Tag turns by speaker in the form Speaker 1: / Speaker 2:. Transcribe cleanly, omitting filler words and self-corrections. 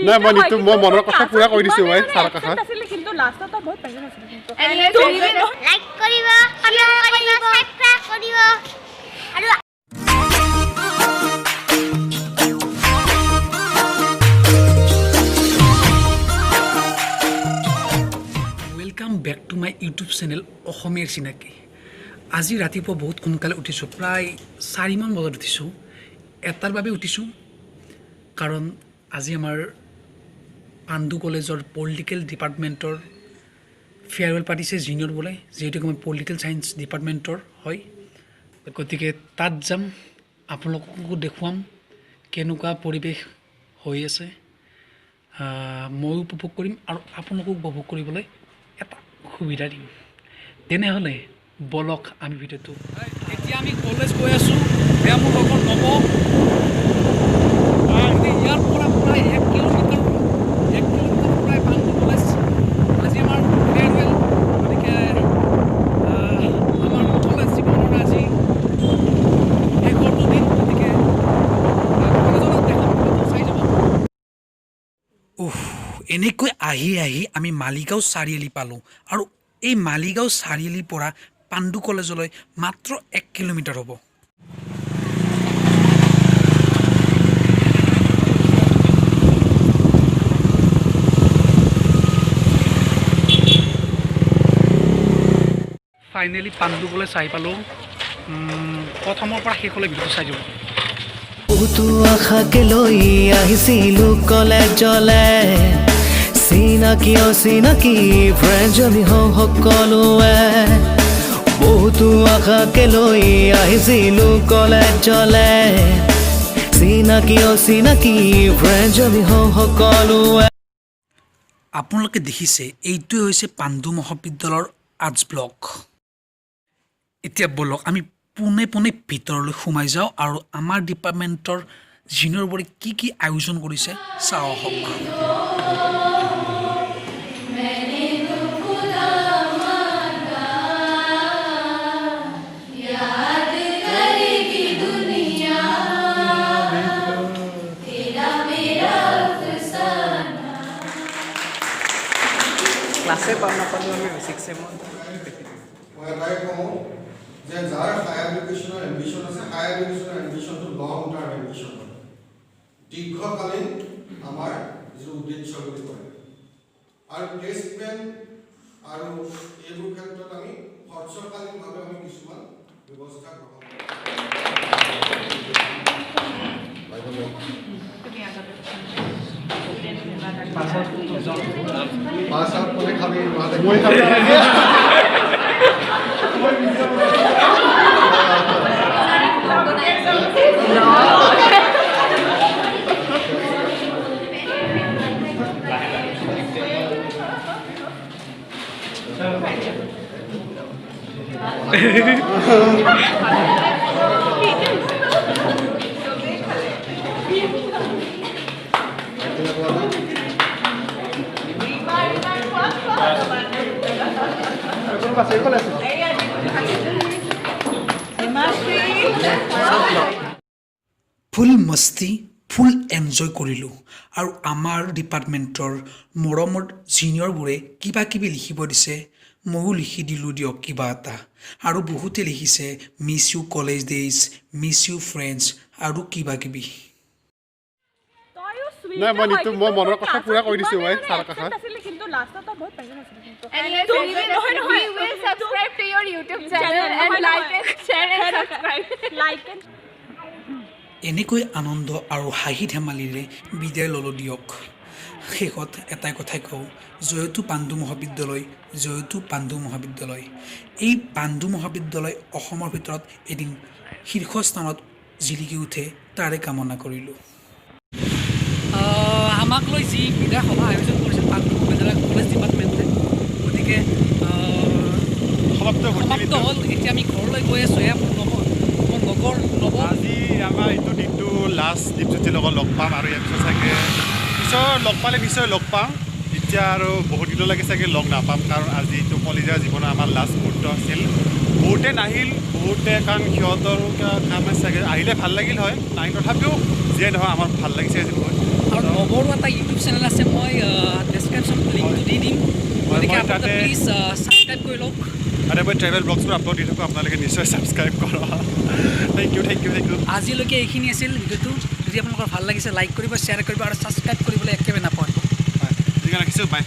Speaker 1: নাই, মই নিতু, মই মনৰ কথা পুৰা কৈ দিছোঁ মই ছাৰৰ কাষত।
Speaker 2: কিন্তু লাষ্টত বহুত পেচন আছিল। কিন্তু
Speaker 3: লাইক কৰিব, কমেন্ট কৰিব, সাবস্ক্ৰাইব কৰিব আৰু
Speaker 4: Welcome back to my YouTube channel অসমীয়াৰ চিনাকি। আজি ৰাতিপুৱা বহুত সোনকালে উঠিছোঁ, প্ৰায় 4মান বজাত উঠিছোঁ। এটাৰ বাবে উঠিছোঁ কাৰণ আজি আমাৰ পাণ্ডু কলেজৰ পলিটিকেল ডিপাৰ্টমেণ্টৰ ফেয়াৰৱেল পাতিছে জুনিয়ৰ বোলে, যিহেতুকে মই পলিটিকেল ছায়েন্স ডিপাৰ্টমেণ্টৰ হয়, গতিকে তাত যাম, আপোনালোককো দেখুৱাম কেনেকুৱা পৰিৱেশ হৈ আছে। ময়ো উপভোগ কৰিম আৰু আপোনালোকো উপভোগ কৰিবলৈ এটা সুবিধা দিম। তেনেহ'লে বলক আমি ভিডিঅ'টো। এতিয়া আমি কলেজ গৈ আছোঁ, এয়া মোৰ লগৰ নৱ। ইয়াৰ পৰা প্ৰায় 1 কিলোমিটাৰ, 1 কিলোমিটাৰ প্ৰায় পাণ্ডু কলেজ। আজি আমাৰ ফেয়াৰৱেল, গতিকে আমাৰ কলেজ জীৱনৰ আজি শেষৰটো দিন, গতিকে কলেজত দেখাম, চাই যাব। উফ, এনেকৈ আহি আহি আমি মালিগাঁও চাৰিআলি পালোঁ আৰু এই মালিগাঁও চাৰিআলিৰ পৰা পাণ্ডু কলেজলৈ মাত্ৰ 1 কিলোমিটাৰ হ'ব। ফাইনেলি পাণ্ডু কলেজ আহি পালোঁ। প্ৰথমৰ পৰা শেষলৈ ভিডিঅ'টো চাই যাব।
Speaker 5: বহুতো আশাকে লৈ আহিছিলো কলেজলে, চিনাকি অচিনাকি ফ্ৰেণ্ডছ আমি হওঁ সকলোৱে। বহুতো আশাকে লৈ আহিছিলো কলেজলে, চিনাকি অচিনাকি ফ্ৰেণ্ডছ আমি হওঁ সকলোৱে।
Speaker 4: আপোনালোকে দেখিছে, এইটোৱে হৈছে পাণ্ডু মহাবিদ্যালয়ৰ আৰ্টছ ব্লক। এতিয়া ব'লক আমি পোনে পোনে ভিতৰলৈ সোমাই যাওঁ আৰু আমাৰ ডিপাৰ্টমেণ্টৰ জুনিয়ৰবোৰে কি কি আয়োজন কৰিছে চাওঁ আহক।
Speaker 6: ক্লাছে পাম নাপালোঁ আমি ছিক্স চেমত।
Speaker 7: মই এটাই কওঁ যে যাৰ হায়াৰ এডুকেশ্যনৰ এম্বিশ্যন আছে, হায়াৰ এডুকেশ্যনৰ এম্বিশ্যনটো লং টাৰ্ম এম্বিশ্যন হয়, দীৰ্ঘকালীন আমাৰ যিটো উদ্দেশ্য বুলি কয়। আৰু প্লেচমেণ্ট আৰু এইবোৰ ক্ষেত্ৰত আমি হ্ৰস্বকালীনভাৱে আমি কিছুমান ব্যৱস্থা গ্ৰহণ কৰোঁ। পাছ আউট কোনে খাবি?
Speaker 1: মই খাম।
Speaker 4: ফুল মস্তি, ফুল এনজয় কৰিলোঁ আৰু আমাৰ ডিপাৰ্টমেণ্টৰ মৰমৰ ছিনিয়ৰবোৰে কিবা কিবি লিখিব দিছে, ময়ো লিখি দিলোঁ দিয়ক কিবা এটা। আৰু বহুতে লিখিছে "Miss you college days, miss you friends" আৰু কিবা কিবি।
Speaker 2: তইও sweet।
Speaker 1: নাই, মই নিতু, মই মনৰ কথা পুৰা কৈ দিছোঁ মই ছাৰৰ কাষত।
Speaker 2: আছিলে, কিন্তু লাষ্টত বহুত পেচন আছিলে কিন্তু
Speaker 8: And we will subscribe to your YouTube channel and like and share and subscribe.
Speaker 2: Like and
Speaker 4: এনেকৈ আনন্দ আৰু হাঁহি ধেমালিৰে বিদায় ল'লোঁ দিয়ক। শেষত এটাই কথাই কওঁ, জয়তু পাণ্ডু মহাবিদ্যালয়, জয়তু পাণ্ডু মহাবিদ্যালয়। এই পাণ্ডু মহাবিদ্যালয় অসমৰ ভিতৰত এদিন শীৰ্ষস্থানত জিলিকি উঠে, তাৰে কামনা কৰিলোঁ। আমাক লৈ যি বিদায় সভা আয়োজন কৰিছিল পাণ্ডু মহাবিদ্যালয় কলেজ ডিপাৰ্টমেণ্টে, গতিকে
Speaker 1: সমাপ্ত।
Speaker 4: সমাপ্ত হ'ল। এতিয়া আমি ঘৰলৈ গৈ আছোঁ। এয়া মোৰ লগৰ নৱ।
Speaker 1: আজি আমাৰ এইটো দিনটো লাষ্ট দীপজ্যোতিৰ লগত লগ পাম আৰু ইয়াৰ পিছত চাগে পিছৰ লগ পালে নিশ্চয় লগ পাম। এতিয়া আৰু বহুত দিনলৈকে চাগে লগ নাপাম, কাৰণ আজি এইটো কলেজীয়া জীৱনৰ আমাৰ লাষ্ট মুহূৰ্ত আছিল। বহুতে নাহিল, বহুতে, কাৰণ সিহঁতৰো কিবা কাম আছে চাগে। আহিলে ভাল লাগিল হয়, নাহিল। তথাপিও যিয়ে নহয়, আমাৰ ভাল লাগিছে আজি বহুত।
Speaker 4: আৰু নৱৰো এটা ইউটিউব চেনেল আছে, মই ডেছক্ৰিপশ্যনত লিংকটো দি দিম।
Speaker 1: হয়,
Speaker 4: গতিকে
Speaker 1: মই
Speaker 4: আপোনালোকে প্লিজ ছাবস্ক্ৰাইব কৰি লওক।
Speaker 1: আৰু মই ট্ৰেভেল ব্লগছবোৰ আপলোড দি থাকোঁ, আপোনালোকে নিশ্চয় ছাবস্ক্ৰাইব কৰক। Thank you, thank you, thank you.
Speaker 4: আজিলৈকে এইখিনি আছিল ভিডিঅ'টো। যদি আপোনালোকৰ ভাল লাগিছে, লাইক কৰিব, শ্বেয়াৰ কৰিব আৰু ছাবস্ক্ৰাইব কৰিবলৈ একেবাৰে নাপাহৰিব।
Speaker 1: হয়, ঠিক আছে, ৰাখিছোঁ, বাই।